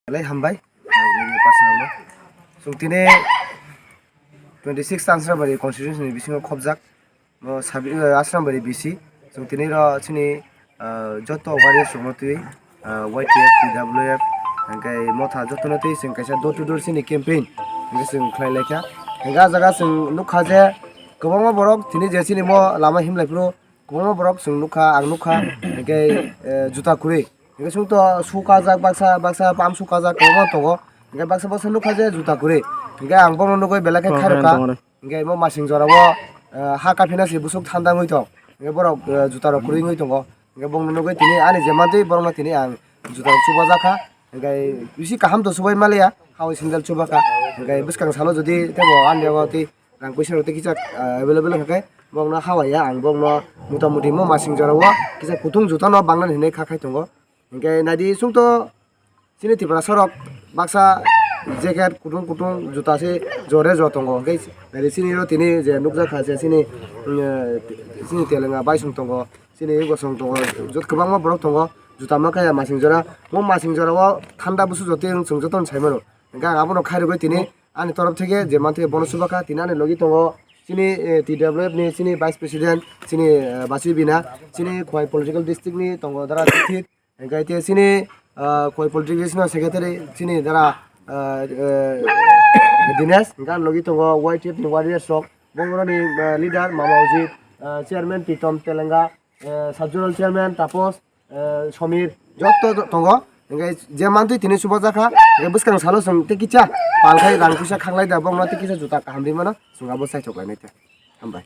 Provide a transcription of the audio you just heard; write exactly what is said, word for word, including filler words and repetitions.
Belai hambai. Nini personal no. Chwng tini twenty six Asrambari constituency ni bisingo khobjak. Mo sabi, eh, Asrambari B C. Chwng tini ro chini, eh, joto warriors rokno twi, eh, Y T F, T W F, hingke motha jotono twi chwng kaisa door to door chini campaign hingke chwng khlai laikha. Hingke ah jaga chwng nukha je kwbangma borok tini je chini mo lama himlai phuru kwbangma borok chwng nukha, ang nukha, hingke, eh, juta kwrwi. Hingke chwng to su kajak baksa, baksa pam su kajak kwbangma tongo. Hingke baksa baksa nukha je juta kwrwi. Hingke ang bono nugwi belai khe khairokha. Hingke imo masing jora o, eh, ha kaphina se bwswk thanda wngwi tong. Hingke borok, eh, juta rok kwrwi wngwi tongo. Hingke bongno nugwi tini ani je mantwi borokno tini ang juta rok chubajakha. Hingke bisi kaham to chubai maliya, hao sandal chubakha. Hingke bwskang salo jodi tebo ani yago tei rang puisa rok tei kisa, ah, available wngkha khe bokno hawaiya ang bokno mota moti mo masing jora o kisa kutung juta no bangnani hinwi kha khai tongo. Hingke naidi chwng to chini Tiprasa rok baksa jacket kutung kutung juta se jore jo tongo. Hingke naidi chini ro tini je nukjakha je chini, mm, chini Telenga baisong tongo, chini bosong tongo, jot kwbangma borok tongo, juta ma kaya masing jora. Mo masing jora o thanda busu jotwi chwng jotono sai mano. Hingke ang abono khairogwi tini ani torop theke je mantwi bono chubakha, tini ani logi tongo chini, eh, T W F ni chini vice president chini, eh, Basi Bina, chini Khowai political district ni tongo dara Sithit, hingke te chini, ah, Khowai political district ni secretary chini dara, ah, eh, Dinesh, hingke ani logi tongo Y T F ni warriors rok, bongoroni, ah, leader Mama Ujit, ah, chairman Pritom Telenga, eh, sub zonal chairman Tapos, eh, Somir, jotto tongo. Hingke je mantwi tini chubajakha, hingke bwskang salo chwng tei kisa pal khai rang puisa khanglai da, bokno tei kisa juta kaham ri mano, chwng abo chaithok lainai te. Hambai.